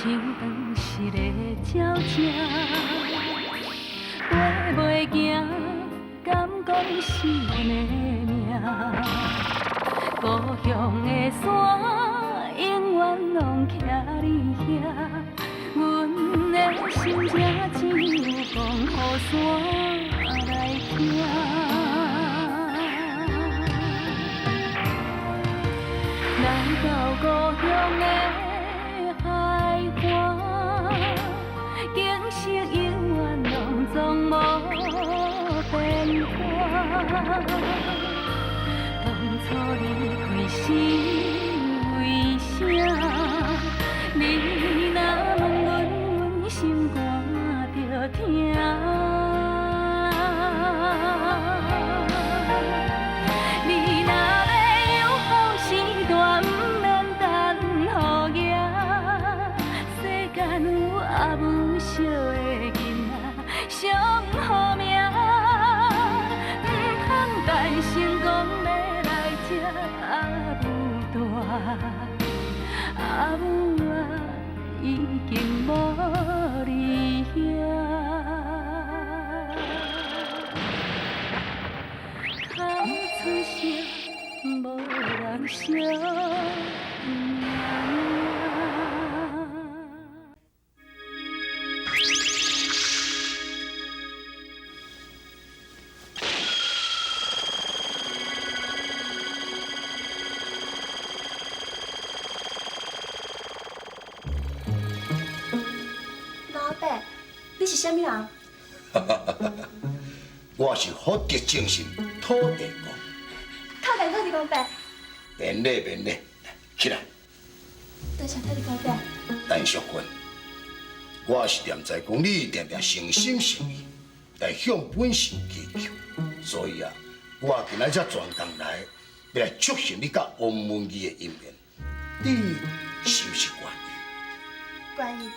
像断失的鸟只，飞袂行，敢讲是阮的命？故乡的山永远拢徛伫遐，阮的心情只有讲予山来听。来到故乡的海岸，景色永远拢总无变化。当初离开是为啥？你若问阮，阮心肝就疼。你若欲有好时代，毋免等雨行。世间有阿母惜的囡仔上好命，毋通等成功欲来接阿母大，阿母啊已经无伫遐。哭出声，无人惜命。老伯，你是啥物人？我是福德正神土地公。土地土地公伯。免礼免礼，起来。多谢土地公伯。陈淑芬，我是念在讲你定定诚心诚意来向本神祈求，所以啊，我今仔才专工来，欲来促成你佮王文义的姻缘，你是毋是愿意？愿意，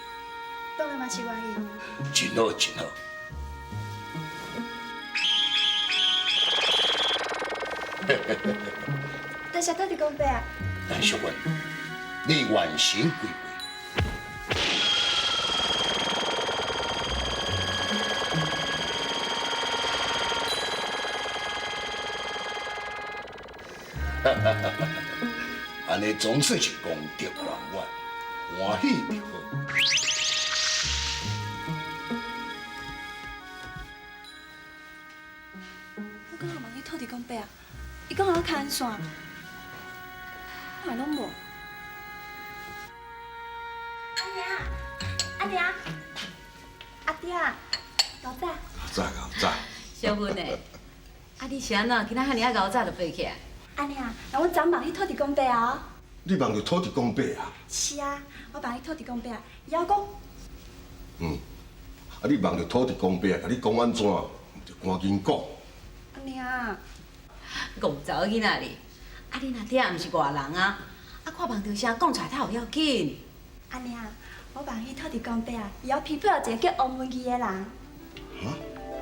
当然嘛是愿意。真好，真好。多谢土地公伯。陈淑芬，你愿神归位。按呢总算是功德圆满，欢喜就好。我刚刚问彼土地公伯啊，伊讲予我牵线，我嘛拢无。阿娘，阿娘，阿爹，𠢕早。早𠢕早。小芬欸，啊你是按怎？今仔遐尔仔𠢕早就爬起来？阿娘，那阮昨梦彼土地公伯啊。你梦著土地公伯啊？是啊，我梦彼土地公伯，伊犹讲。啊你梦著土地公伯啊，共你讲按怎，就赶紧讲。阿娘。戆查某囡仔哩，啊恁阿爹也毋是外人啊，啊看梦著啥讲出来较有要紧。阿娘，我梦彼土地公伯啊，伊犹批配予一个叫王文义的人。啊？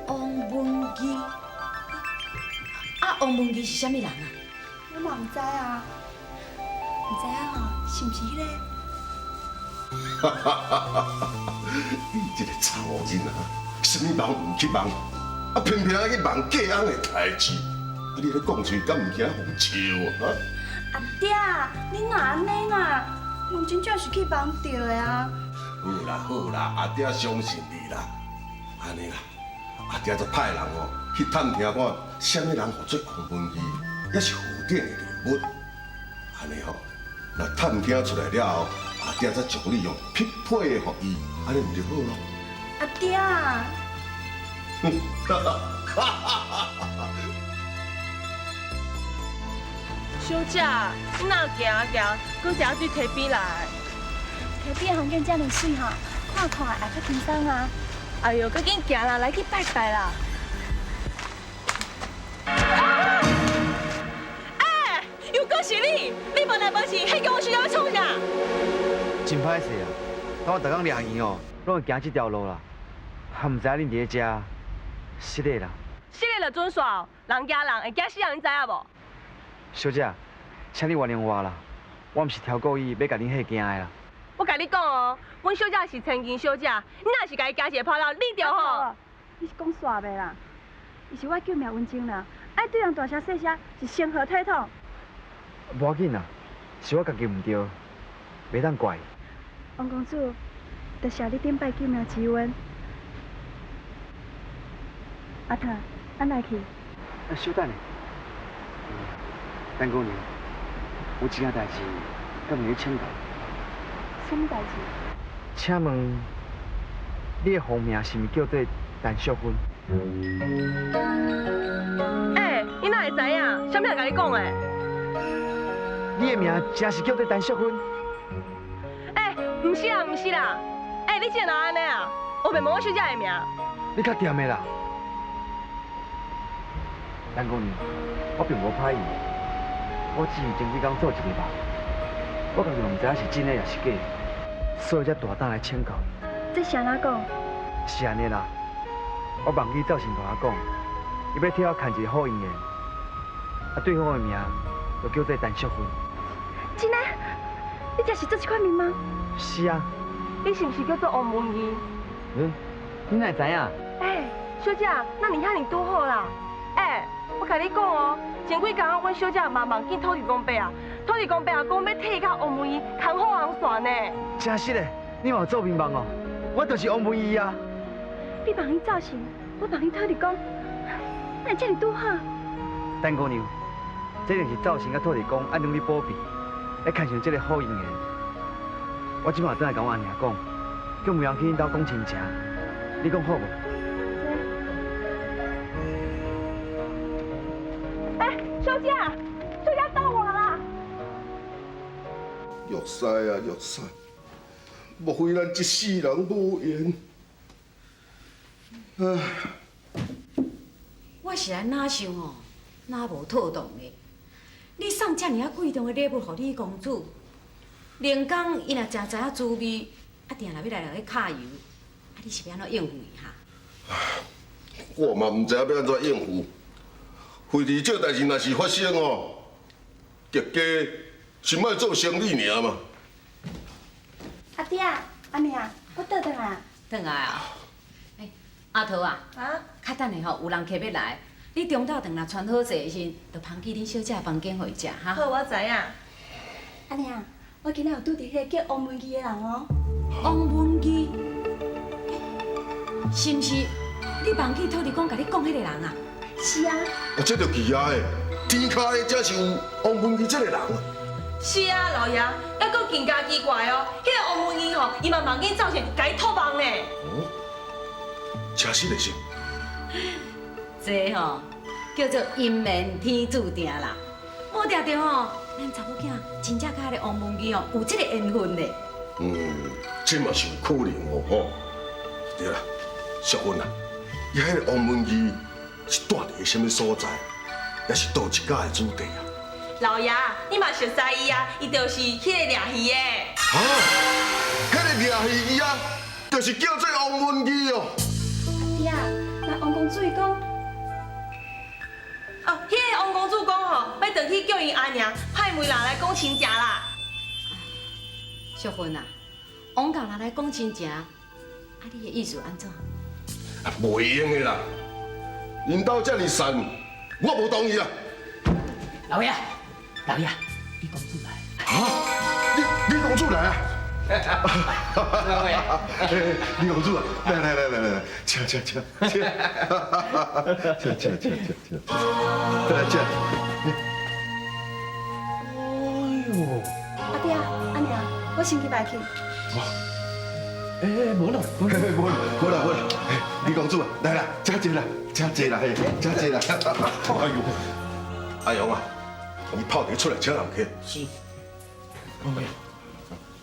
王文义？啊，王文义是啥物人啊？我嘛毋知啊，毋知影吼，是毋是彼个？哈哈哈哈哈！你这个查某囡仔，啥物梦毋去梦，啊偏偏爱去梦嫁翁的代志，啊你咧讲出敢毋惊予人笑啊？阿爹，你哪按呢啦？梦真正是去梦著的啊！好啦好啦，阿爹相信你啦。按呢啦，阿爹就派人哦去探听看，啥物人号做王文义，抑是何等的人物。按呢吼，若探听出来了后，阿爹才将你用匹配的予伊，按呢毋就好咯？阿爹。小姐，你哪行啊行，阁行对溪边来？溪边的风景遮尔媠吼，看看会较轻松啊。哎哟，阁紧行啦，来去拜拜啦！哎，又阁是你！你无来无去，彼叫我小姐欲创啥？真歹势啊！我逐工掠鱼哦，拢会行这条路啦，也毋知影恁伫咧遮，失礼啦。失礼就准煞，人惊人会惊死人，你知影无？小姐，请你原谅我啦，我毋是挑故意欲共恁吓惊的啦。我共你講哦，阮小姐是千金小姐，你若是共伊加一个破了，你著吼。你是講煞袂啦？伊是我救命恩情啦，愛對人大聲細聲是成何體統？無要緊啦，是我家己毋對，袂當怪伊。王公子，多謝你頂擺救命之恩。阿桃，咱來去。啊，稍等下，陳姑娘，有一件代誌，敢會請教？啥物代誌？請問你的芳名是毋是叫做陳淑芬？欸，你哪會知影？啥物人共你講的？你的名真是叫做陳淑芬？欸，毋是啦，毋是啦。欸，你這哪按呢啊？烏白問我小姐的名。你較掂的啦，陳姑娘，我並無歹意，我只是前幾工做一個夢，我家己嘛毋知影是真的抑是假的，所以才大膽來請教。這是按怎講？是按呢啦，我夢見灶神共我講，伊欲替我牽一個好姻緣，啊，對方的名就叫做陳淑芬。真的？你真是做這款眠夢？是啊。你是毋是叫做王文義？嗯，你哪會知影？欸，小姐，那你遐爾拄好啦。欸，我共你講哦，前幾工阮小姐嘛夢見土地公伯啊，土地公伯啊講欲替伊佮王文義牽好紅線呢。真實的，你嘛有做眠夢哦？我就是王文義啊。你夢見灶神，我夢見土地公，哪會這爾拄好？陳姑娘，這就是灶神佮土地公按兩咧保庇，來牽上這个好姻緣。我這馬轉來共阮阿娘講，叫梅人去恁兜講親情，你講好無？欸，小姐，小姐到我啦！玉師啊，玉師，莫非咱這世人無緣？唉，我是按怎想吼，哪無妥當的？你送遮爾仔貴重的禮物予李公子，連講伊若誠知影滋味，啊，定若欲來共你敲油，啊，你是欲按怎應付伊哈？我嘛毋知影欲按怎應付。非佇這代誌若是發生哦，狄家是莫做生意爾嘛。阿爹、阿娘，我倒轉來。轉來啊！欸，阿桃啊，啊，較等下吼，有人客欲來，你中晝頓來穿好勢的時，就捧去恁小姐房間予伊食哈。好，我知影。阿娘，我今仔有拄著彼个叫王文義的人哦。王文義，是毋是你夢見土地公共你講彼个人啊？是啊。啊，這就奇怪的，天跤的真是有王文義這个人啊。是啊，老爺，猶閣更加奇怪哦，彼个王文義吼，伊嘛夢見灶神共伊托夢呢。哦，真實的是。這吼叫做姻緣天注定啦，無定著吼，咱查某囝真正佮彼个王文義吼有這个緣分咧。嗯，這嘛是有可能哦，吼。對啦，淑芬啊，伊彼个王文義是蹛佇个啥物所在，抑是佗一家的子弟啊？老爺，你嘛熟似伊啊，伊就是彼个掠魚的。啊，彼个掠魚伊啊，就是叫做王文義哦。阿爹，那王公子伊講。哦，彼个王公子講吼，欲轉去叫𪜶阿娘派媒人來講親情啦。淑芬啊，王教人來講親情，啊，你的意思按怎？啊，袂用的啦，𪜶兜遮爾善，我無同意啦。老爺，老爺，李公子來。啊，李公子來啊！李公子啊，來來來來來，請請請請，請請請請請，來請。哎喲，阿爹，阿娘，我先去拜去。欸，無啦，無啦，無啦，無啦，李公子啊，來啦，請坐啦，請坐啦，嘿，請坐啦。哎呦，阿勇啊，你泡茶出來請人客。是。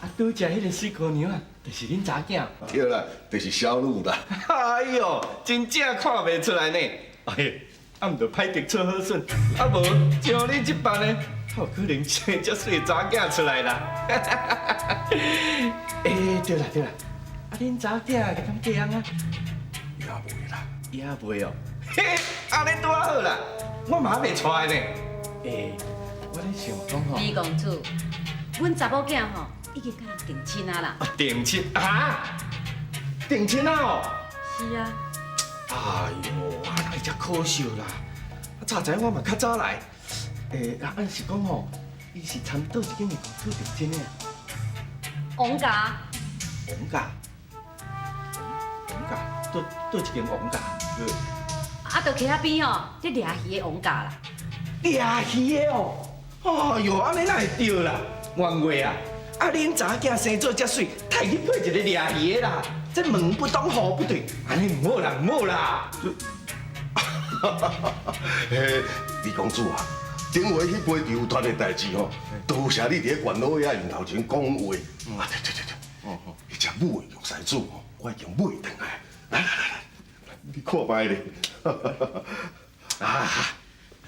啊，拄才彼个媠姑娘啊，就是恁查囝。對啦，就是小女啦。哎喲，真正看袂出來呢。哎，啊，毋著歹得出好筍，啊無像你這般呢，有可能生這媠查囝出來啦。欸，對啦對啦，啊，恁查囝敢嫁翁啊？也袂啦。也袂哦。嘿，按呢拄仔好啦，我嘛猶未娶呢。欸，我咧想講吼，李公子，阮查某囝吼，已經佮人訂親啊啦。啊，訂親啊？訂親啊哦？是啊。哎呦，啊，那遮可惜啦！啊，早知我嘛較早來。欸，啊，按是講吼，伊是參佗一間的公司訂親的？王家。王家。王家，佗佗一間王家？啊，就溪仔邊吼，咧掠魚的王家啦。掠魚的哦，哎呦，按呢哪會對啦？婉月啊，啊，恁查某囝生做遮媠，太去配一个掠魚的啦，這門不當戶不對，按呢毋好啦，毋好啦。嘿，李公子啊，頂回彼杯球團的代誌吼，多謝你佇咧元老遐面頭前講話。啊，對對對對，彼隻母的玉獅子吼，我已經買轉來。來來來來，你看覓咧。啊，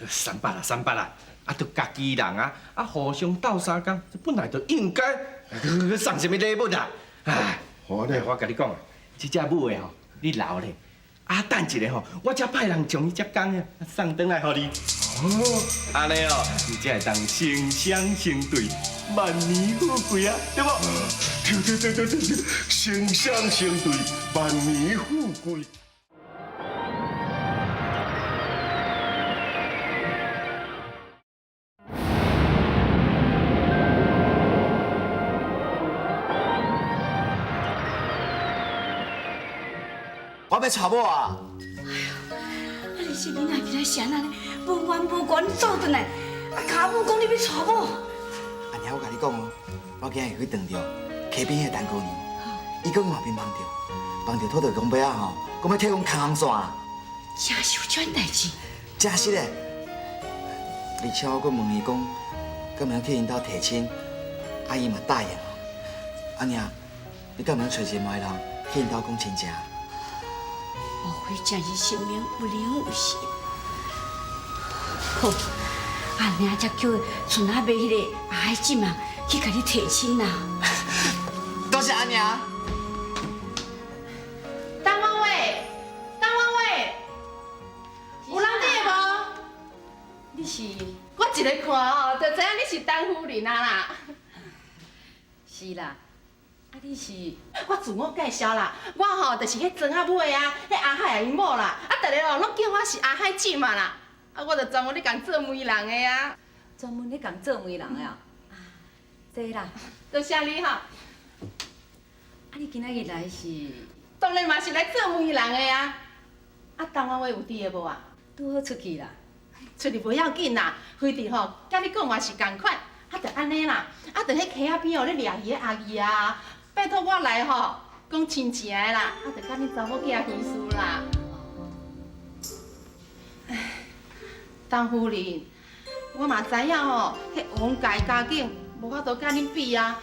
三八啦，三八啦，啊，都家己人啊，啊，互相鬥相共，這本來就應該送啥物禮物啊？哎，我共你講，這隻母的吼，你留咧，啊，等一下吼，我才派人將伊隻公的送轉來予你。哦，按呢哦，你才會當成雙成對，萬年富貴啊，對無？對對對對對對，成雙成對，萬年富貴。我欲娶某啊！哎呦，啊你這囡仔今仔是按怎呢？無緣無故走轉來，啊，跤母講你欲娶某。阿娘，我共你講哦，我今日去撞著溪邊彼個陳姑娘，伊講嘛變夢著，夢著土地公伯仔吼，講欲替阮牽紅線啦。真是有這款代誌？真實的。而且我閣問伊講，敢會去𪜶兜提親，啊伊嘛答應。阿娘，你敢會揣一個媒人去𪜶兜講親情？莫非真是神明有靈有神？好，阿娘才叫村仔尾彼个阿海姊啊去共你提親啦。多謝阿娘。陳婉偉，陳婉偉，有人佇的無？你是？我一个看哦，就知影你是陳夫人啊啦。是啦。啊，你是？我自我介紹啦，我吼就是彼莊仔尾啊，彼阿海啊𪜶某啦，啊，逐个哦攏叫我是阿海姊嘛啦，啊，我就專門咧共做媒人的啊。專門咧共做媒人的啊？坐啦。多謝你哈。啊，你今仔日來是？當然嘛是來做媒人的啊。啊，陳婉偉有佇的無啊？拄好出去啦。出去無要緊啦，非得吼，佮你講嘛是仝款，啊，就按呢啦，啊，就彼溪仔邊哦咧掠魚的阿姨啊。拜託我來吼，講親情的啦，啊，就佮恁查某囝婚事啦。陳夫人，我嘛知影吼，彼王家家境無法度佮恁比啊，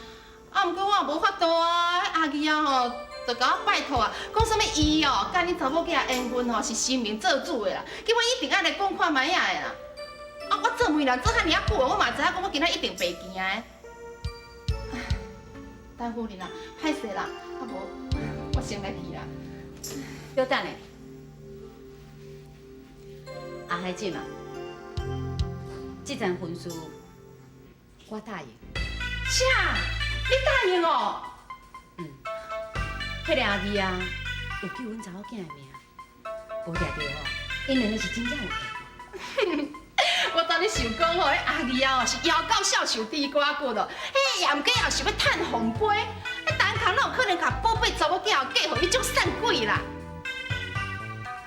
啊，毋過我也無法度啊，彼阿姨啊吼，就共我拜託啊，講啥物伊哦，佮恁查某囝緣分吼是神明做主的啦，叫我一定愛來講看覓仔的啦。啊，我做媒人做遐爾仔久，我嘛知影講我今仔一定白行的。陳夫人啊，歹勢啦，啊無，我先來去啦。小等下，阿海姊啊，這層婚事我答應。啥？你答應哦？嗯。彼个阿姨啊，有救阮查某囝的命，無掠著哦，𪜶兩個是真正有緣。我當咧想講吼，彼阿姨啊是枵到數受豬肝骨咯，彼盐鸡也是欲趁红杯，彼陈空哪有可能共寶貝查某囝嫁予彼種散鬼啦？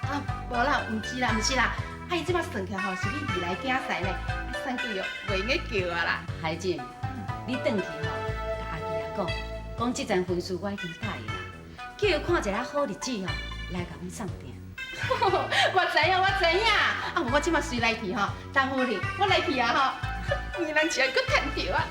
啊，無啦，毋是啦，毋是啦，啊伊這擺算起來吼，是你未來囝婿呢，散鬼哦，袂用得叫啊啦。海姊，你轉去吼，共阿姨啊講，講這層婚事我已經答應啦，叫伊看一下好日子吼，來共阮送訂。我知影，我知影。啊，無我這擺隨來去吼，陳夫人，我來去啊吼，你咱是愛閣趁著啊。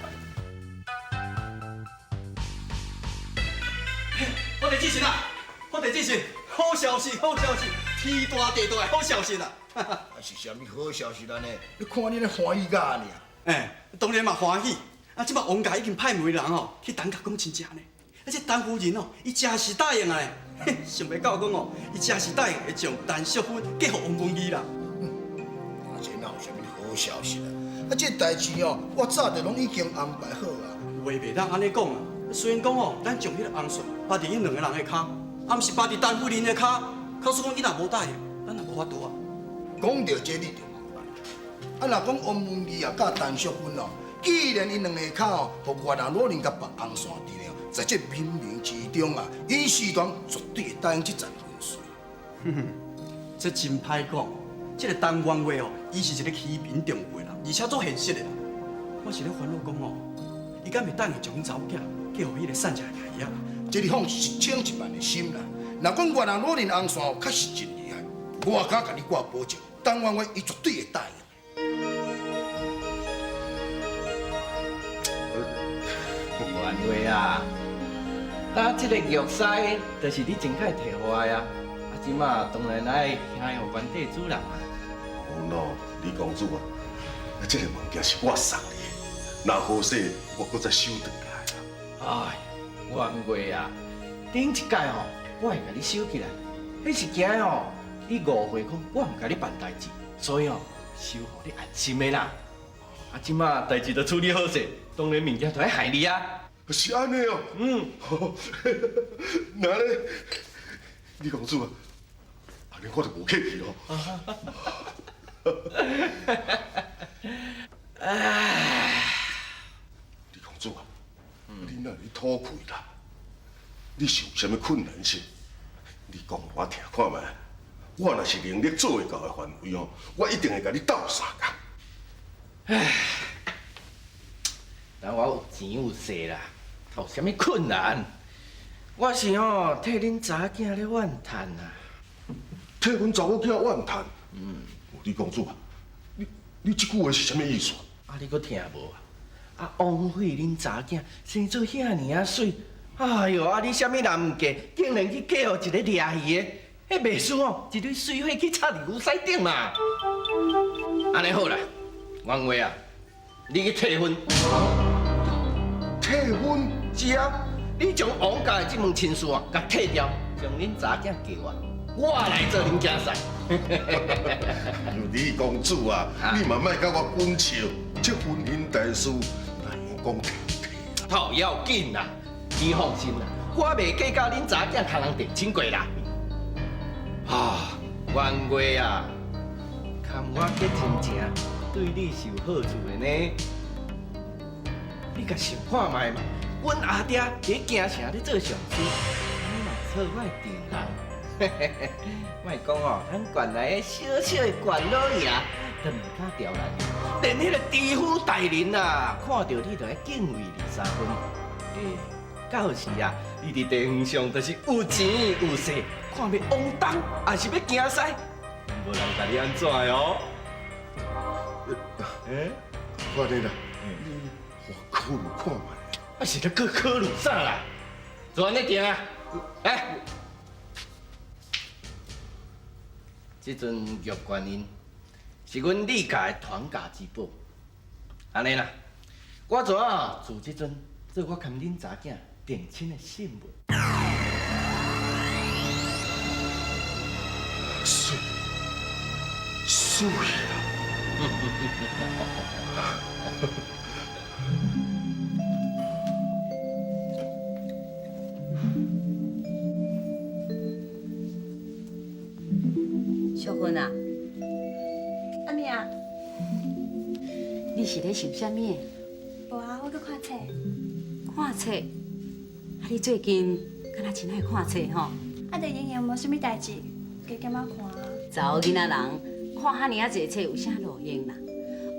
我地主神啊，我地主神，好消息，好消息，天大地大的好消息啊！啊是啥物好消息安呢？你看你咧歡喜甲按呢？欸，當然嘛歡喜。啊，這擺王家已經派媒人吼去陳家講親情呢。啊，這陳夫人哦，伊真是答應啊咧。想袂到講哦，伊真是答應會將陳淑芬嫁予王文義啦。啊，這哪有啥物好消息啊？啊，這代誌哦，我早就攏已經安排好啊。話袂當按呢講啊，雖然講哦，咱將彼个紅線綁佇𪜶兩个人的跤，啊，毋是綁佇陳夫人的跤。假使講伊若無答應，咱也無法度啊。講著這你就明白。啊，若講王文義啊，佮陳淑芬哦，既然𪜶兩个跤哦，予越南女人共綁紅線佇咧，在這冥冥之中啊，𪜶四團絕對會答應這層婚事。哼哼，這真歹講。這个陳元月哦，伊是一个欺民重背人，而且足現實的啦。我是咧煩惱講哦，伊敢會答應將𪜶查某囝嫁予彼个散食的伊啊？這你放一千一萬的心啦。若講越南女人紅線確實真厲害，我敢共你掛保證，陳元月伊絕對會答應。元月啊，那這个玉狮就是你前摆提予我的啊，啊，這馬當然愛獻予原地主人啊。好喏，李公子啊，啊，這个物件是我送你的，若好勢，我閣再收轉來啊。哎，元月啊，頂一擺吼，我會共你收起來，彼是驚吼你誤會講我毋共你辦代誌，所以吼收予你安心的啦。啊，這馬代誌都處理好勢，當然物件就愛害你啊。是按呢哦。嗯。那咧，李公子啊，按呢我就無客氣囉。唉，李公子啊，你哪會吐氣啦？你是有啥物困難是？你講予我聽看覓。我若是能力做會到的範圍哦，我一定會共你鬥相共。唉，但我有錢有勢啦，有啥物困難？我是吼替恁查囝咧怨嘆啊。替阮查某囝怨嘆？嗯。李公子啊，你這句話是啥物意思？啊，你閣聽無啊？啊，王慧恁查囝生做遐爾仔媠，哎喲，啊你啥物人毋嫁，竟然去嫁予一個掠魚的，彼袂輸哦，一堆水火去插佇牛屎頂嘛。按呢好啦，王慧啊，你去退婚。退婚？是啊，你將王家的這門親事啊，共退掉，將恁查囝嫁我，我來做恁囝婿。李公子啊，你嘛莫共我滚笑，這婚姻大事哪會講退退？頭要緊啦，你放心啦，我袂計較恁查囝共人定親過啦。啊，元月啊，看我結親情對你是有好處的呢。你共想看覓嘛，阮阿爹佇京城咧做上司，你嘛做我的丈人。莫講哦，咱縣內的小小的縣老爺都毋敢刁難你，連彼个知府大人啊，看著你就愛敬畏二三分。欸，到時啊，你佇地方上就是有錢有勢，看欲往東，抑是欲行西，無人共你按怎的哦。欸，我咧啦，你予我考慮看覓。啊，是咧閣考慮啥啦？就按呢定啊，來。這尊玉觀音是阮李家的傳家之寶，按呢啦，我就啊自這尊做我含恁查囝定親的信物。媠，媠啊！淑芬啊，阿妹啊，你是咧想啥物？無啊，我閣看冊。看冊？啊，你最近敢若真愛看冊吼？啊，就閒閒無啥物代誌，加減仔看啊。查某囡仔人看遐爾仔濟冊有啥路用啦？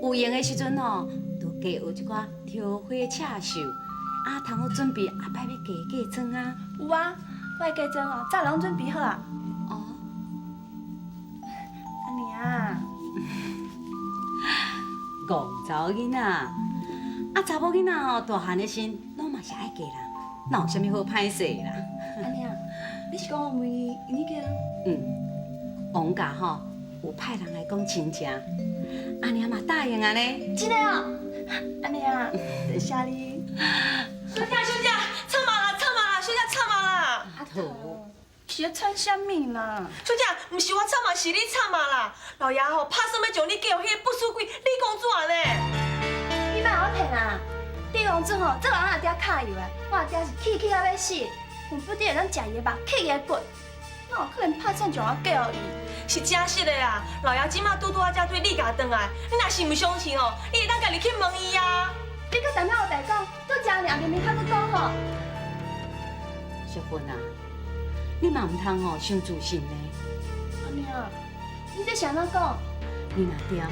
有閒的時陣吼，就加學一寡挑花刺繡，啊，通好準備後擺欲嫁嫁妝啊。有啊，我的嫁妝哦，早攏準備好啊。哦。阿娘。戇查某囡仔，啊，查某囡仔吼，大漢的時攏嘛是愛嫁人，哪有啥物好歹勢啦？阿娘，你是講王文義已經？嗯，王家吼有派人來講親情，阿娘嘛答應啊呢。真的哦，阿娘，多謝你。小姐，小姐，臭毛啦，臭毛啦，小姐臭毛啦。阿桃，是咧喘啥物啦？小姐，毋是我臭毛，是你臭毛啦。老爺吼，拍算欲將你嫁予彼个不输鬼李公主啊呢。你莫予我騙啊！李公子吼，做人阿爹敲油的，我阿爹是气气到欲死，恨不得会当食伊的肉，气伊的骨，哪有可能拍算将我嫁予伊？是真实的啦，老爷这马拄拄仔才对李家转来，你若是毋相信哦，你会当家己去问伊啊。你阁淡仔乌白讲，拄才尔明明较阁讲吼。淑芬啊，你嘛毋通吼伤自信呢。阿娘，你这是按怎讲？你阿爹吼，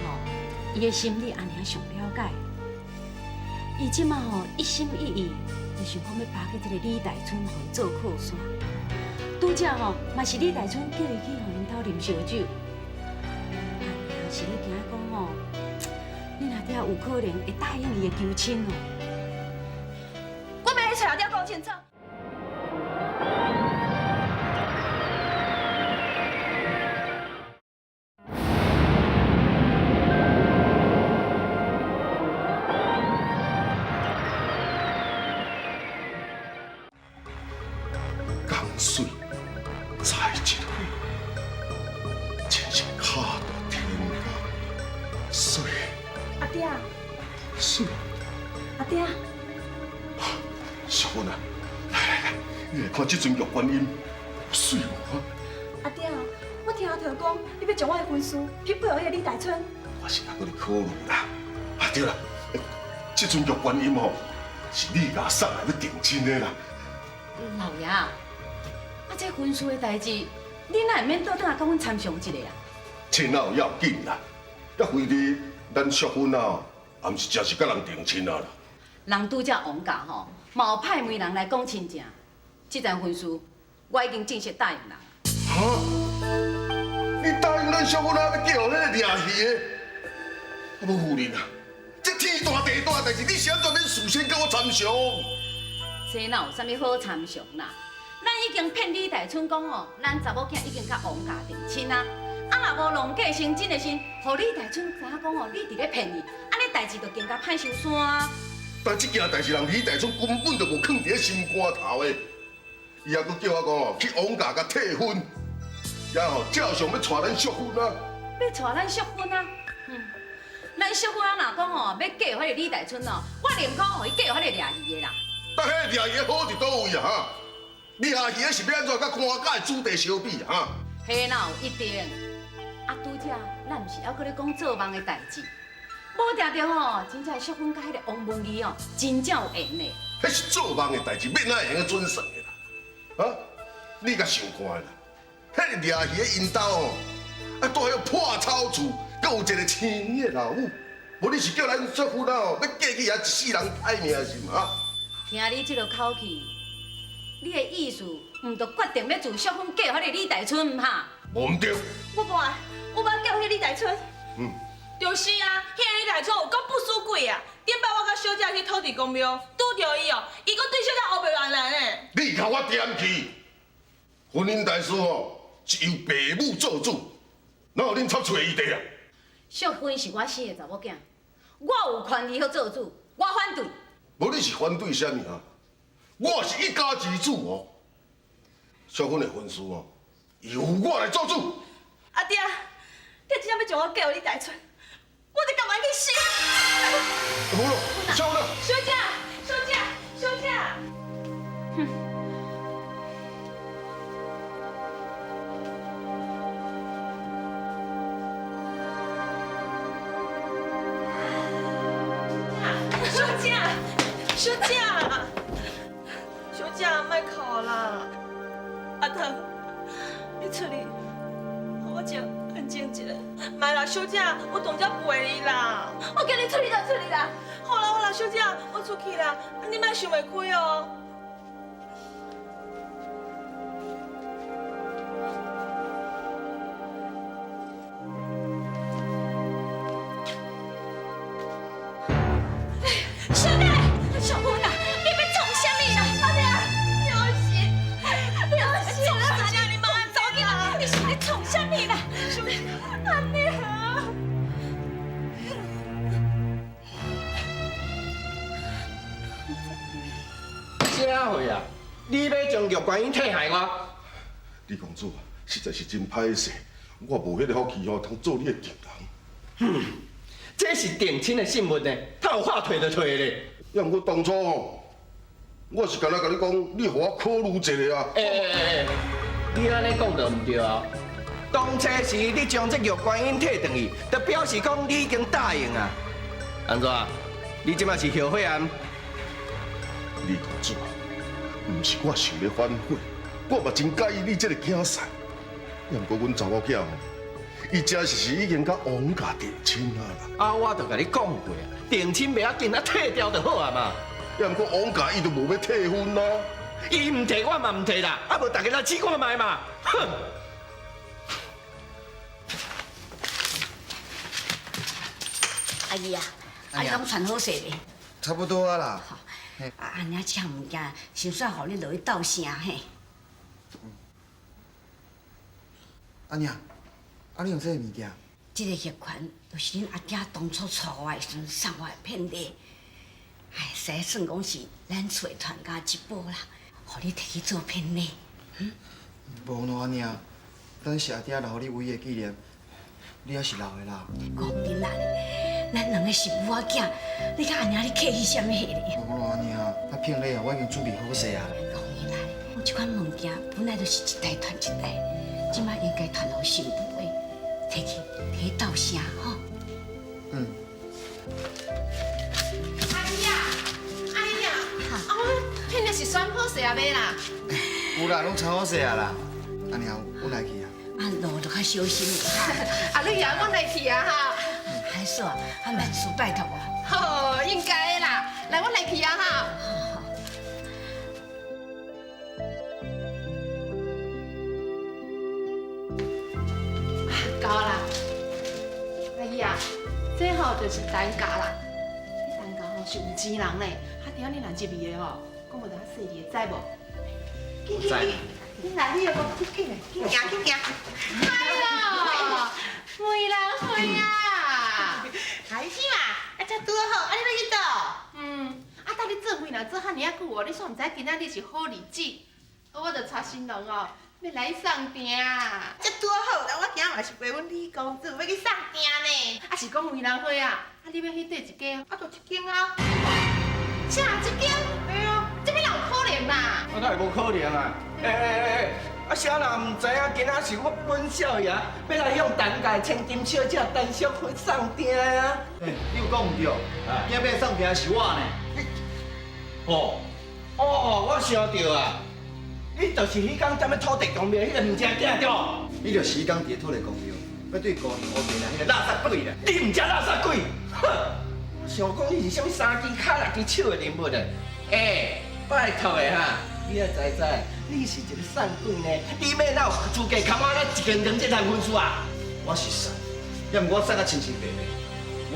伊的心你阿娘上了解。伊这马吼一心一意，就想讲欲巴结这个李大春，予伊做靠山。拄才吼嘛是李大春叫伊去予𪜶兜啉烧酒。阿娘是咧惊讲吼，恁阿爹有可能会答应伊的求亲哦。我欲去揣阿爹讲清楚。江水载一回，真是跤踏天涯。水阿爹，水，阿爹，淑芬啊，来来来，你来看这尊玉观音，有媠无啊？阿爹，我听阿桃讲，你欲将我的婚事去配予彼个李大春。我是犹阁咧考虑啦。啊对啦，这尊玉观音吼，是你共送来欲定亲的啦。老爷，啊，这婚事的代志，你哪会免倒转来佮阮参详一下啊？这哪有要紧啦？抑非得咱淑芬啊，也毋是真是佮人定亲啊啦。人拄才王家吼，嘛有派媒人来讲亲情，这层婚事我已经正式答应人。哈？你答应咱淑芬啊，欲嫁予彼个掠鱼的？啊，无夫人啊，这天大地大的代志，你是按怎免事先佮我参详？这哪有啥物好参详啦？咱已经骗李大春讲哦，咱查某囝已经佮王家定亲啊。啊，若无弄假成真的时，予李大春知影讲哦，你伫咧骗伊，按呢代志就更加歹收山啊。但这件代志，人李大春根本就无囥伫咧心肝头的，伊犹阁叫我讲哦，去王家共退婚，也吼照常欲娶咱淑芬啊。欲娶咱淑芬啊？嗯，咱淑芬啊，若讲哦，欲嫁予彼个李大春哦，我宁可予伊嫁予彼个掠鱼的啦。但彼个掠鱼的好伫佗位啊？哈，掠鱼的是欲按怎佮官家的子弟相比啊？哈？彼哪有一定？啊，拄才咱毋是犹阁咧讲做梦的代志，无定著吼，真正淑芬佮彼个王文义哦，真正有缘的。彼是做梦的代志，欲哪会用得准算的啦？啊，你较想看啦？彼个掠鱼的𪜶兜吼，啊，住彼破草厝，阁有一个生的老母，无你是叫咱淑芬啊吼，欲嫁去遐一世人歹命是毋？啊？听你这个口气，你的意思毋就决定欲自淑芬嫁予彼个李大春毋哈？无毋对。我无爱，我无爱嫁予彼个李大春。嗯。就是啊，彼个李大春有够不输鬼啊！顶摆我佮小姐去土地公庙，拄著伊哦，伊阁对小姐乌白乱来呢。你共我恬去！婚姻大事哦，是由爸母做主，哪有恁插喙的余地啊？淑芬是我生的查某囝，我有权利予做主，我反对。无你是反对啥物啊？我是一家之主哦，淑芬的婚事哦，由我来做主。阿爹，你真正欲将我嫁予李大春，我就甘愿去死。无咯，淑芬。小姐，小姐，小姐。哼。小姐，小姐，小姐，莫哭啦！阿汤，你出去，予我静安静一下。莫啦，小姐，我当才陪你啦。我叫你出去就出去啦。好啦好啦，小姐，我出去啦，你莫想袂开哦。小姐，淑芬啊，你欲创啥物啦？阿娘，良心，良心，小姐，你慢走起来，你是咧创啥物啦？阿娘。啥货啊？你欲将玉观音退害我？李公子，实在是真歹势，我无彼个福气吼，通做你的情人。哼，这是定亲的信物呢，他有话退就退咧。也毋过当初吼，我是干焦共你讲，你予我考虑一下啊。欸欸欸，你按呢讲就毋对啊！当初时你将这玉观音退转去，就表示讲你已经答应啊。按怎？你这马是后悔啊？李公子，毋是我想欲反悔，我嘛真佮意你这个囝婿。也毋过阮查某囝吼，伊真实是已经佮王家定亲啊啦。啊，我就共你讲过啊，定亲袂要紧，啊退掉就好啊嘛。也毋过王家伊就无欲退婚啊。伊毋退，我嘛毋退啦。啊，无大家来试看觅嘛。哼！阿姨啊，啊你拢传好势未？差不多啊啦。啊，按呢这项物件，先煞予你落去斗声嘿。阿娘，啊你用这个物件？这个玉环就是恁阿囝当初娶我的时阵送我的聘礼，哎，实在算讲是咱厝的传家之宝啦，予你提去做聘礼。嗯？无喏，阿娘，咱是阿爹留予你唯一的纪念，你还是留的啦。讲真啦，咱两个是母仔囝，你佮阿娘你客气啥物咧？无喏，阿娘，啊聘礼啊，我已经准备好势啊。讲真啦，我这款物件本来就是一代传一代，这摆应该传予新妇的，提去提去斗声吼。嗯。阿姨啊，阿姨啊，啊我聘礼是选好势啊未啦？有啦，拢穿好势啊啦。阿娘，阮来去啊。啊，路就较小心。阿女啊，阮来去啊哈。海嫂，啊，万事拜托啊。好，应该的啦。来，阮来去啊哈。到啦，阿姨啊，这吼就是陈家啦。这陈家吼是有钱人呢，啊，伫遐你若入去的吼，讲无就较细腻，知无？紧紧紧，你来，你又讲紧紧的，紧行紧行。哎呦，梅兰花啊，开始嘛，啊，才拄好，啊，你欲去佗？嗯，啊，等你做媒若做遐尔仔久哦，你煞毋知今仔日是好日子，我就带新郎哦，欲来送埕。才拄好啦，我今仔嘛是陪阮李公子欲去送埕呢。啊，是讲梅兰花啊，啊，你欲去佗一间？啊，就这间啊。啥这间？对啊，这边哪有可能啦？啊，哪会无可能啊？欸，啊，啥人毋知影？今仔是我本少爷欲来向陈家千金小姐陈淑芬送埕啊！欸，你有讲毋对，今仔欲送埕是我呢。哦，哦，我想著啊，你就是彼工踮咧土地公庙彼个毋正囝对无？你就是彼工伫咧土地公庙，欲对姑娘乌白来彼个垃圾鬼啦！你毋才垃圾鬼！哼，我想讲你是啥物三支跤六支手的人物呢？欸，拜托的哈，你也知知，你是一个散鬼呢，你欲哪有资格牵我咧一间两这项婚事啊？我是散，也毋过我散甲清清白白，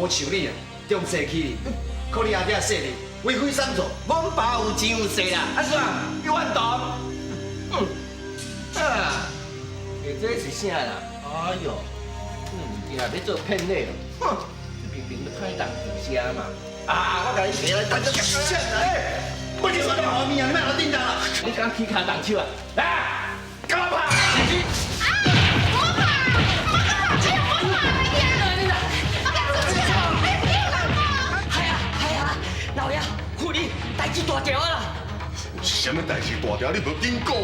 无像你啊，重势欺人，靠你阿爹势力，为非三做。阮爸有钱有势啦，啊怎？有法度？嗯，啊，这是啥啦？哎哟，这物件欲做骗礼哦，哼，这明明欲歹人注声嘛。啊，我共你提来，等阵啥哎，我是说你好命啊，你莫来叮当啦！你敢起跤动手啊？来，共我拍！啊！我拍！我拍！我拍！我拍！系啊系啊，老爷，夫人，代志大条啊啦！是啥物代志大条？你无紧讲。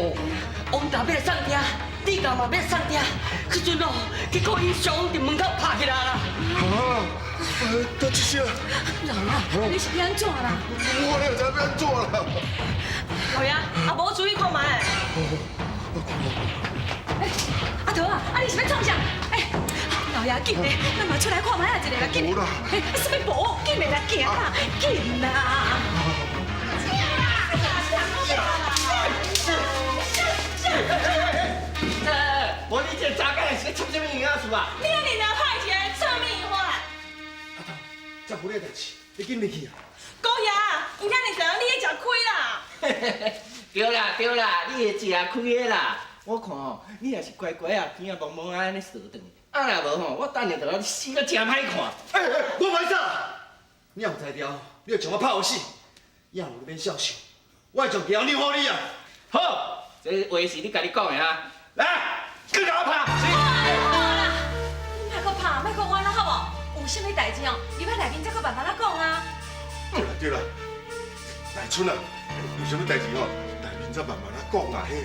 王大欲来送埕，李家嘛欲送埕，彼阵哦，结果𪜶双方伫门口拍起来啦。啊！这些。老爷，你是欲按怎啦？我哪知欲按怎啦？老爷，啊无注意看觅。欸，阿桃啊，啊你是欲创啥？欸，老爷紧嘞，咱嘛出来看觅啊一下啦，紧。无啦。欸，啥物无？紧嘞啦，行啦，紧啦。无你这个查某是咧插啥物营养素啊？你按呢尔歹一个臭米花。阿桃，这不咧代志，你紧入去啊！姑爷，伊遐尔知影你咧食亏啦。对啦对啦，你会食亏的啦。我看哦，你也是乖乖啊，天啊茫茫按呢踅转去。啊若无吼，我等下就予你死甲诚歹看。欸欸，我歹走。你若有才调，你就将我拍予死。也有你免肖想，我会将桥扭予你啊！好，这话是你家己讲的哈。来，阁共我拍！好啦，你莫阁拍，莫阁冤啦，好无？有啥物代志哦，入来内面再阁慢慢仔讲啊。对啦对啦，来春啊，有啥物代志吼，内面再慢慢仔讲啊嘿。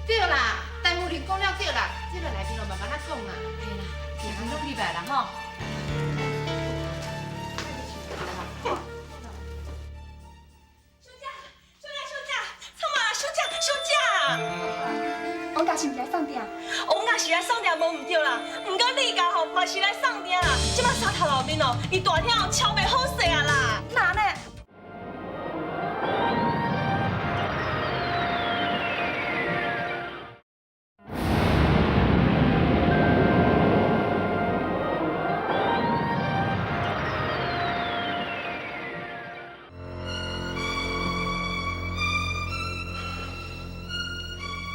对啦，陈夫人讲了对啦，这个内面就慢慢仔讲啦。嘿啦，内面拢入来啦吼。小姐，小姐，惨啊！小姐，小姐。王家是毋是来送订？王家是来送订无毋对啦，毋过李家吼嘛是来送订啦。这摆沙头路面哦，伊大厅哦超袂好势啊啦。哪呢？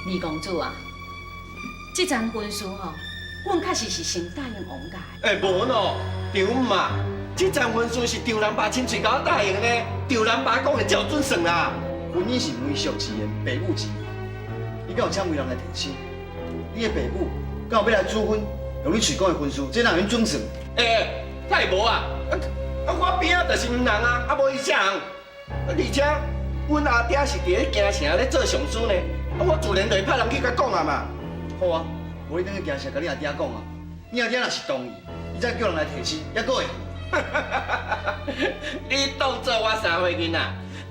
二公主啊，这桩婚事吼，阮确实是先答应王家的。欸，无喏，丈母嘛，这桩婚事是丈人爸亲嘴共我答应的，丈人爸讲的才有准算啦。婚姻是媒妁之言，爸母之义。你敢有请媒人来提亲？你的爸母敢有欲来主婚？用你喙讲的婚事，这哪会准算？欸，哪会无啊？啊，我边仔就是毋人啊，啊无伊啥人？啊，而且阮阿爹是伫咧京城咧做上司呢。啊，我自然就会派人去共讲啊嘛。好啊，无你转去京城共你阿爹讲啊。你阿爹若是同意，你再叫人来提亲，犹阁会。你当做我三岁囡仔，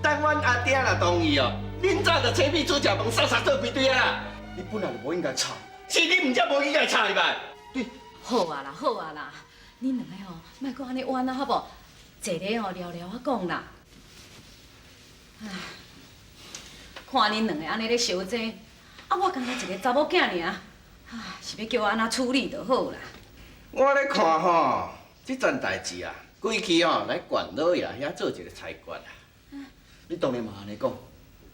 等阮阿爹若同意哦，恁早就炊米煮食饭，杀杀做规堆啊啦。你本来就无应该吵。是你毋才无应该吵伊吧？对。好啊啦，好啊啦，恁两个吼，莫阁按呢冤啊，好无？坐咧吼，聊聊仔讲啦。唉。看恁两个按呢咧相争，啊，我干焦一个查某囝尔，啊，是欲叫我按怎处理就好啦。我咧看吼，这件代志啊，规气吼来管老爷遐做一个裁决啊。你当然嘛按呢讲，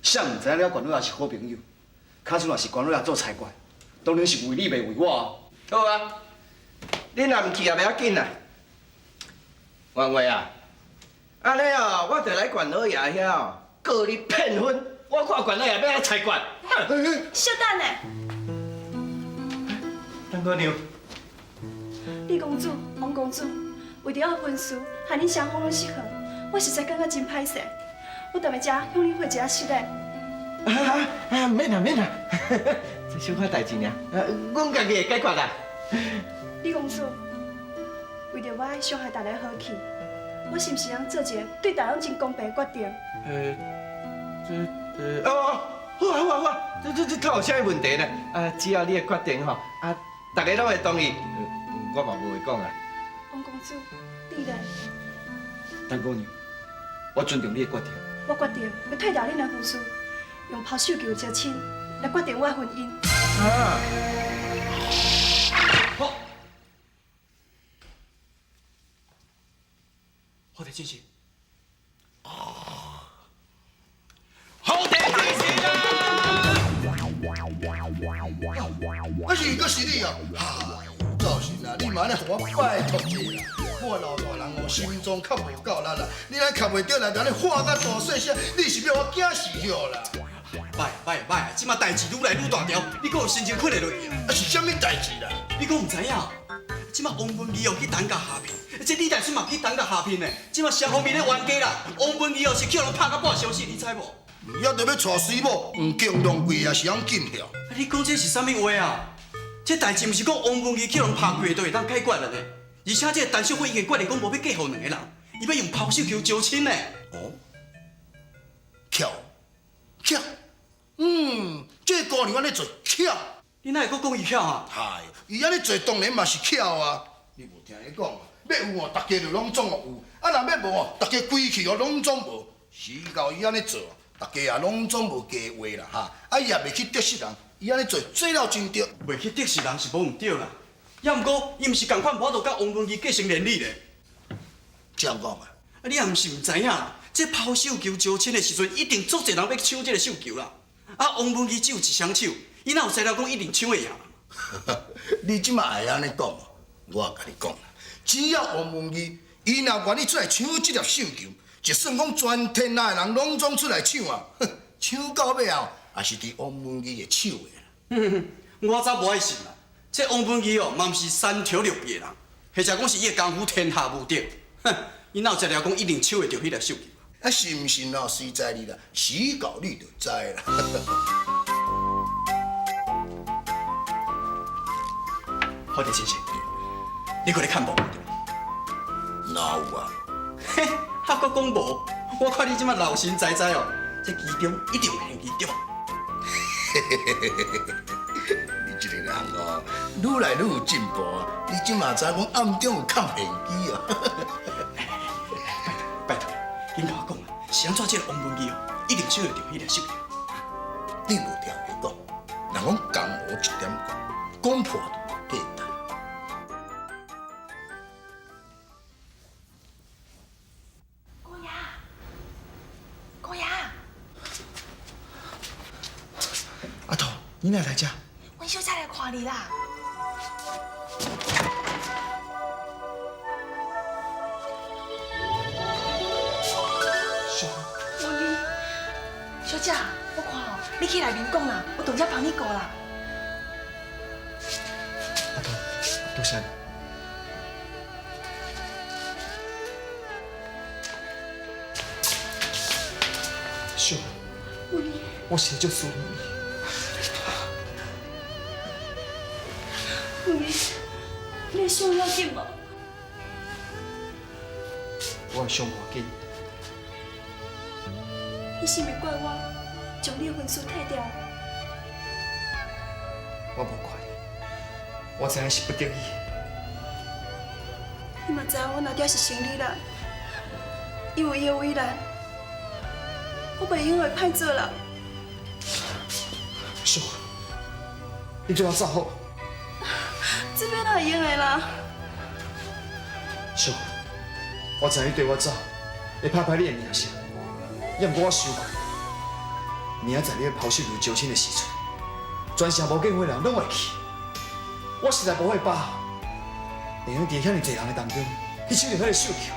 谁毋知影你佮管老爷是好朋友？假使若是管老爷做裁决，当然是为你袂为我啊。好啊，你若毋去也袂要紧啦。王伟啊，按呢哦，我就来管老爷遐哦，告你骗婚。我看管老爷欲按怎裁决。稍等下。陈姑娘。李公子、王公子，为著我婚事，害恁双方拢失和，我实在感觉真歹势。我踮伫遮向恁赔一下失礼。啊，免啦免啦，这小可代志尔，阮家己会解决啦。李公子，为著我爱伤害大家和气，我是毋是通做一个对大家拢真公平的决定？这。哦，好啊好啊好啊，这这有啥物问题呢？啊，只要你的决定吼，啊，大家拢会同意，我嘛无话讲啊。王公子，你咧？陈姑娘，我尊重你的决定。我决定欲退掉恁的婚事，用抛绣球招亲来决定我的婚姻。啊！好，好的，进行。好地进行啊！啊是，阁是你哦！哈，赵神啊，你嘛按呢予我拜托一下啦！我老大人哦，心脏较无够力啦，你按徛袂著来，按呢喊甲大细声，你是欲我惊死哟啦？歹歹歹，这马代志愈来愈大条，你阁有心情困会落去啊？啊是啥物代志啦？你阁毋知影？这马王文义哦去担架下聘，这李大春嘛去担架下聘呢。这马双方面咧冤家啦，王文义哦是去予人拍甲半相死，你知无？也著欲娶水某，黄金浪贵也是晓进晓。啊，你讲这是啥物话啊？这代志毋是讲王文义去予人拍开就会当解决了呢？而且这个陈秀芬已经决定讲无欲嫁予两个人，伊欲用抛绣球招亲呢。哦，巧，巧，这姑娘按呢做巧。你哪会阁讲伊巧啊？嗨，伊按呢做当然嘛是巧啊。你无听伊讲，欲有哦，大家就拢总有；啊，若欲无哦，大家规气哦拢总无。是到伊按呢做，大家也拢总无加话啦哈。啊，伊也袂去得失人，伊按呢做做了真对。袂去得失人是无毋对啦，也毋过伊毋是仝款无法度佮王文义结成连理咧。这样讲啊？啊，你也毋是毋知影啦，这抛绣球招亲的时阵，一定足济人欲抢这个绣球啦。啊，王文义只有一双手，伊哪有才料讲一定抢会赢？你这马会按呢讲？我共你讲啦，只要王文义伊若愿意出来抢这粒绣球，就算讲全天下的人拢总出来抢啊，哼，抢到尾后也是伫王文义的手的啦。我早无爱信啦，这王文义哦，嘛毋是三头六臂的人，或者讲是伊的功夫天下无敌。哼，伊哪有才料讲一定抢会著彼粒绣球？啊，信毋信哦，随在你啦，时到你就知啦。好的先生，你阁咧看无？哪有啊？嘿，还阁讲无？我看你这马老神在在哦，这其中一定有玄机对无？你这个人哦，愈来愈有进步啊！你这马知讲暗中有藏玄机哦。拜托，紧共我讲啊，是按怎这个王文义哦，一定抢得著彼个绣球？你无听伊讲，人讲江湖一点讲，讲破就无价值。姑爷，姑爷，阿桃，你哪来遮？阮小姐来看你啦。小文义，小姐，我看哦，你去内面讲啦，我当遮帮你顾啦。阿桃，多谢你。秀，文义，我实在足思念你。文义，你伤要紧无？我的伤无要紧。你是毋是怪我将你的婚事退掉？我无怪你，我知影是不得已。你嘛知影阮阿爹是生理人，伊有伊的为难，我袂用会歹做人。秀，你对我走好。这边哪会用的啦？秀，我知你对我走，会拍歹你的名声，也毋过我想过，明仔载你咧抛绣球招亲的时阵，全城无见过的人拢会去，我实在无彼个把握，会用伫遐尔济人的当中去抢著彼个绣球。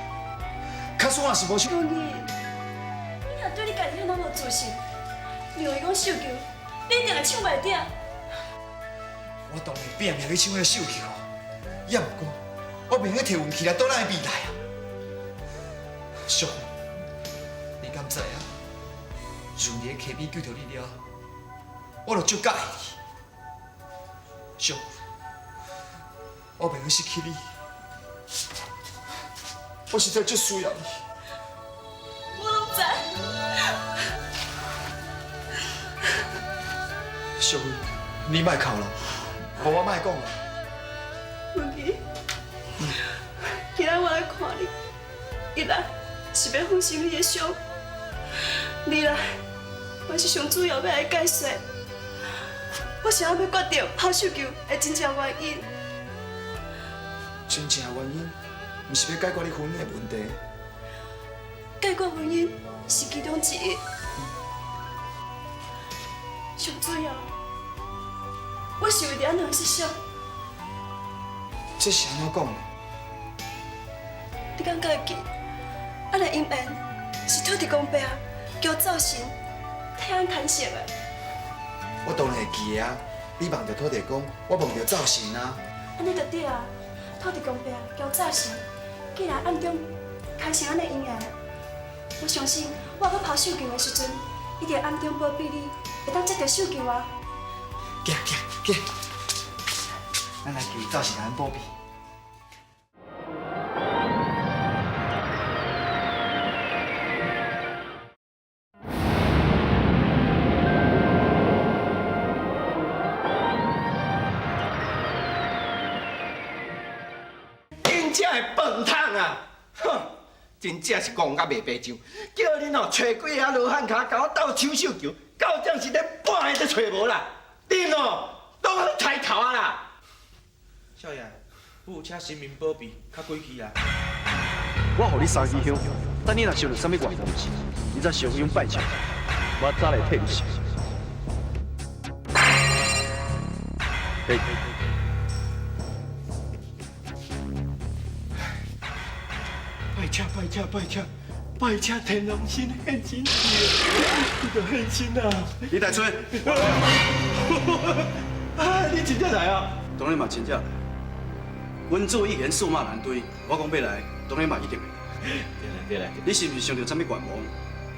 假使我若是无抢，文义，你若对你家己遐尔无自信，认为讲绣球，你一定会抢袂著。我当然拼命去抢彼个绣球，也毋过我袂用摕运气来赌咱的未来啊！淑芬，你敢知影？自伫咧溪边救著你了后，我就足佮意你。淑芬，我袂用失去你，我实在足需要你。我拢知。淑芬，你莫哭啦，无我莫讲啦。文琪，今仔我来看你，一来是欲抚平你的伤，二来我是上主要欲来解说，我是按欲决定抛绣球的真正原因。真正原因，毋是欲解决你婚姻的问题。解决婚姻是其中之一，上主要，我是为著按怎设想。这是按怎讲的？你敢会记？咱的姻缘是土地公伯叫灶神替咱牵成的。我当然会记得啊！你梦著土地公，我梦著灶神啊。按呢就对啊！土地公伯叫灶神，既然暗中牵成咱的姻缘，我相信我欲抛绣球的时阵，一定暗中保庇你，会当接著绣球啊！行行行，咱来求灶神来保庇。真正的笨桶啊！哼，真正是戆甲袂白上，叫恁哦揣几个罗汉跤，共我斗抢绣球，到这是连半个都揣无啦！恁哦，拢好抬头啊啦！少爷，我有请神明保庇，较过去啦。我予你三支香，等你若想著啥物愿望时，你才烧香拜忏，我早来替你烧。嘿。拜请拜请拜请，拜请天龙神现身，你就现身啊！李大春，啊，你真正来啊？当然嘛真正来。阮主已经数马难追，我讲欲来，当然嘛一定会来。對啦對啦。你是毋是想著啥物願望，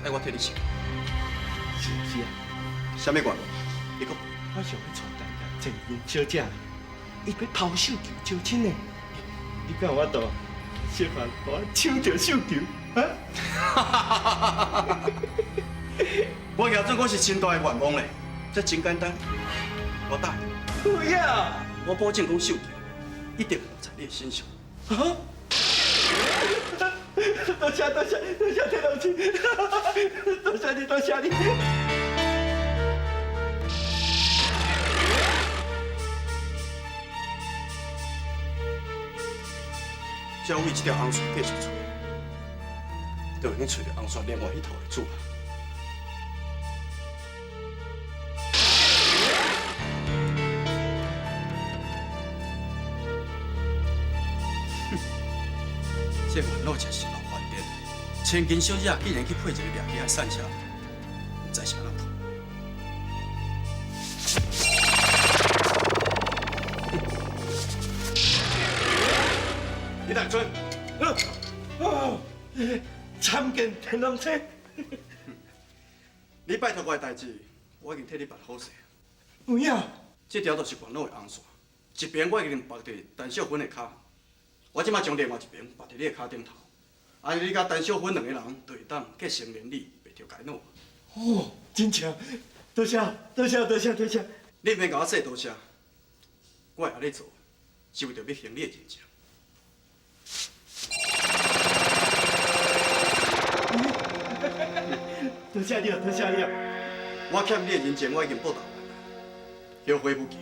愛我替你實現？是是啊。啥物願望？你講。我想欲娶陳家千金小姐，伊欲拋繡球招親呢。你敢有法度？小可予我搶著繡球，啊？我舉做講是真大的願望咧，這真簡單，我答應。有影？我保證講繡球一定會落在你的身上。啊！多謝多謝多謝天老師，多謝你多謝你。只要為這條紅線繼續出，就會用揣著紅線另外彼頭的主。哼，這元老真是老翻颠，千金小姐竟然去配一个掠魚仔散車，毋知是按怎配。李大春，哦，參見天龍星。你拜託我的代誌，我已經替你辦好勢。有影？這條就是元老的紅線，一邊我已經縛佇陳秀芬的跤，我這馬將另外一邊縛佇你的跤頂頭。按呢你佮陳秀芬兩个人就會當結成連理，袂著干惱。哦，真正，多謝多謝多謝多謝。你毋免共我說多謝，我會按呢做，是為著欲還你的人情。多謝你哦，多謝你哦。我欠你的人情，我已經報答完啦，後悔不及。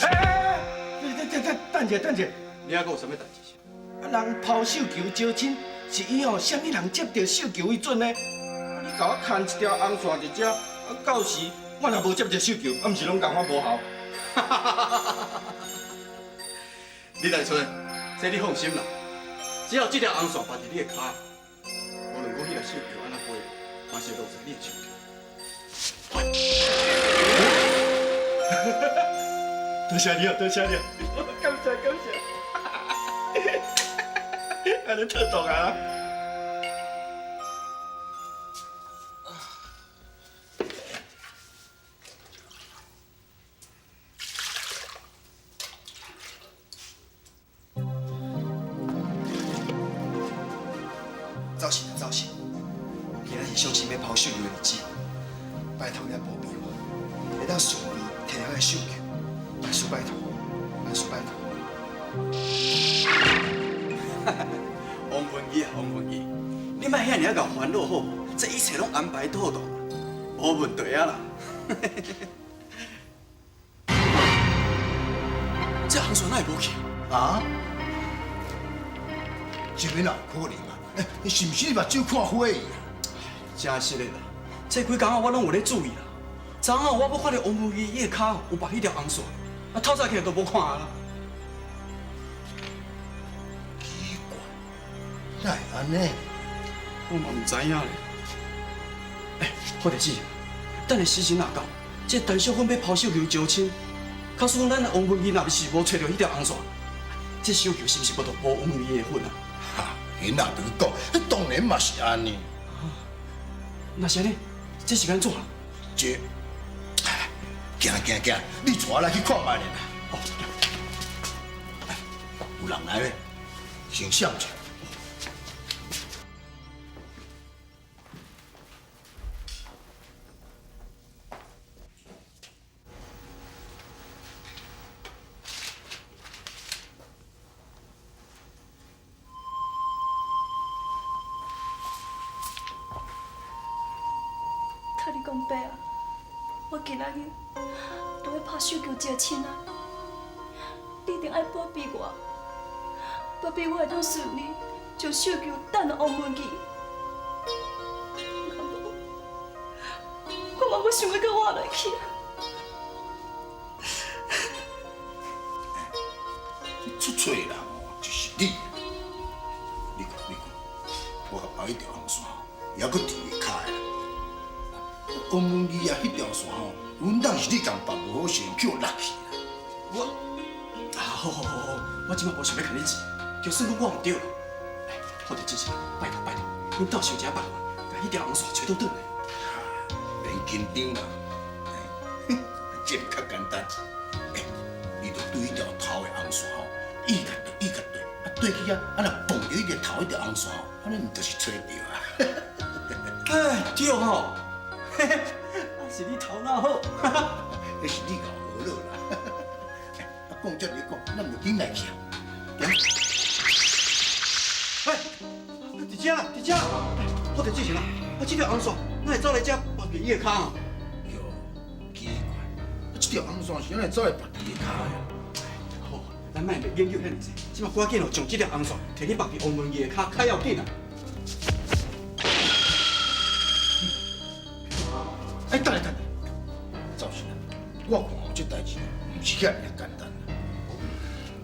哎，等等等，等者等者，你還閣有啥物代誌？啊，人拋繡球招親，是以吼啥物人接著繡球為準呢？啊，你共我牽一條紅線佇遮，啊，到時我若無接著繡球，啊，毋是攏共我無效？李大春，這你放心啦，只要這條紅線縛佇你的跤，無論講彼个繡球按怎飛，嘛是落在你的手中。多謝你哦，多謝你哦，感謝感謝。按呢妥當啊！走神啊走神！今仔是相親欲拋繡球的日子，拜託你來保庇我，會當順利提著彼个繡球，萬事拜託，萬事拜託。王文義啊，王文義，你莫遐爾仔𠢕煩惱好無？這一切攏安排妥當，無問題啊啦。這紅線哪會無去？啊？這邊哪有可能啊？欸，你是毋是你目睭看花去啊？真實的啦，這幾工啊我攏有咧注意啦。昨昏我閣看著王文義伊的跤有縛彼條紅線，啊透早起來都無看啊啦。奇怪，哪會按呢？我嘛毋知影咧。欸，好弟子，等下時辰若到，這陳秀芬欲拋繡球招親，假使講咱王文義若是無揣著彼條紅線，這繡球是毋是無就無王文義的份啊？哈，彼若著講，當然嘛是按呢。那是按呢，這是按怎？這，行行行，你帶我來去看覓咧啦。哦，有人來咧，先閃者。托你講伯啊，我今仔日就欲拋繡球招親啊！你一定愛保庇我，保庇我會當順利將繡球擲予王文義。若無，我嘛欲想欲閣活落去啊！出錯人哦，就是你。你看，你看，我共綁彼條紅線，猶閣佇伊跤的啦。王文義啊，彼條線吼，穩當是你共綁無好勢，去予落去啦。我啊，好好好好，我這擺無想欲共你錢，就算講我毋對啦。欸，好就支持，拜托拜托，恁斗想一下办法，共彼条红线揣倒转来。免紧张啦，这较简单。欸，你就对彼条头的红线吼，意甲对，意甲对，啊对去啊，啊若碰著彼条头彼条红线，按呢毋就是揣著啊？哎，对吼，嘿嘿，啊是你头脑好，彼是你𠢕学落啦。啊，讲这你讲，咱毋紧来去啊。哎，伫遮啦，伫遮，好就之前啦，啊这条红线哪会走来遮绑伫伊的跤啊？哟，奇怪，啊这条红线是按怎会走来绑伫伊跤的？好，咱莫研究遐尔济，这马赶紧哦，将这条红线提去绑伫王文义的跤，较要紧啊！哎，等下等下，赵先生，我看哦，这代志毋是遐尔简单啦。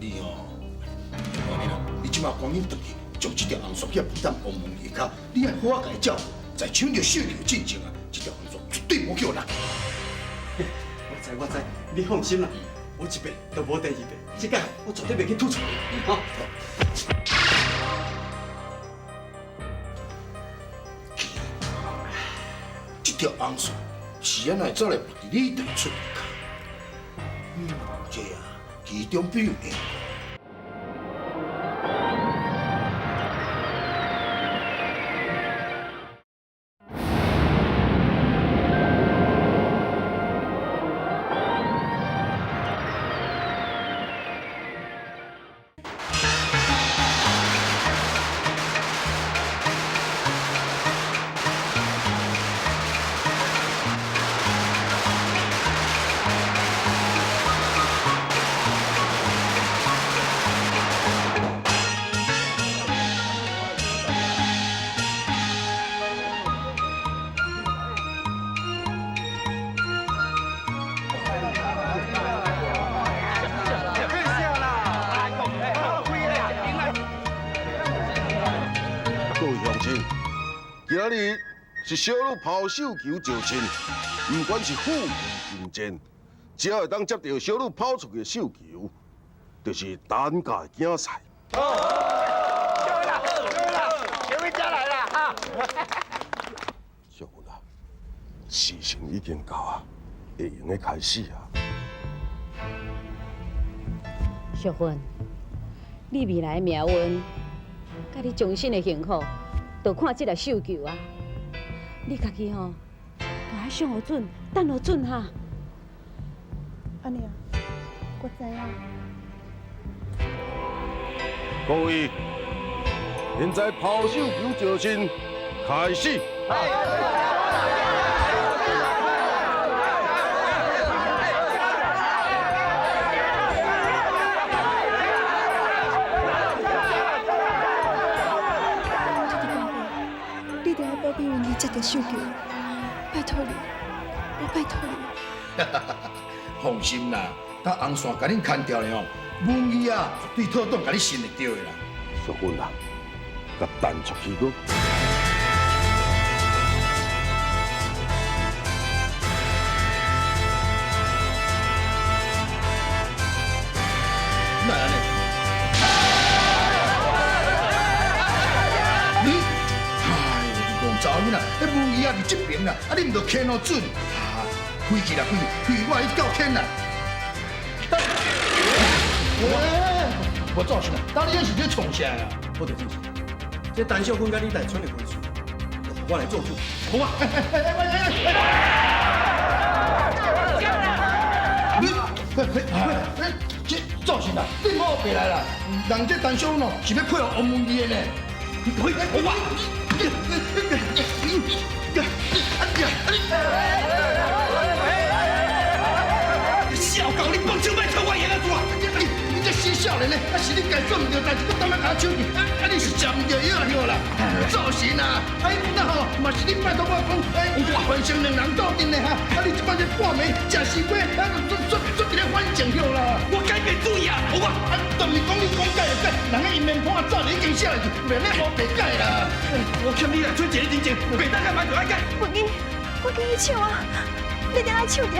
你哦，按呢啦，你这马赶紧转去，将这条红线去绑王文义跤，你爱好好共伊照顾，在抢著绣球进前啊，这条红线绝对无去予落。我知我知，你放心啦，有一遍就无第二遍，这摆我绝对袂去吐出来，哈。这条红线是按怎会走来绑伫李大春跤？这啊，其中必有缘故。各位乡亲，今日是小女抛绣球招亲，不管是富贵贫贱，只要会当接到小女抛出去的绣球，就是单家的竞赛。对啦，对啦，前面家来啦哈！小芬啊，时辰已经到啊，会用得开始啊。淑芬，你未来的命运，佮你终身的幸福，就看这粒绣球啊！你家己吼，都爱想予准，等予准哈。阿娘，我知影。各位，现在抛绣球招亲开始。你著爱保庇阮去接著绣球，拜托你，我拜托你。放心啦，等红线共恁牵掉了吼，文义啊，绝对妥当共你信会著的啦。淑芬啊，共弹出去阁。哪会按呢？你，哎呦，你讲查某囡仔，彼文义啊伫这边啦，啊你毋著牵予准，啊，飞去啦飞，飞我去到牵啦。喂，无做啥，当你这是咧创啥啊？我就真是，这陈秀芬佮李大春的婚事，就予我来做主，好啊？你，这做啥啦？你莫白来啦！人这陈秀芬哦，是欲配合王文义的呢。呸！我，你，小狗，你放手莫抽我闲仔做！你这死少年呢，啊是你家做毋对代志，阁当来共我抢去，啊啊你是食毋著药药啦！做神啊！哎那吼嘛是你拜托我讲，哎完成两人斗阵的哈，啊你这摆这半暝食西瓜，啊就做做一个反正药啦！我改变主意啊！好啊！啊，当是讲你讲改就改，人个姻缘簿早就已经写落去，袂免乌白改啦！我欠你来出一个人情，袂当改嘛就爱改。文义，我叫你抢啊，你一定爱抢著。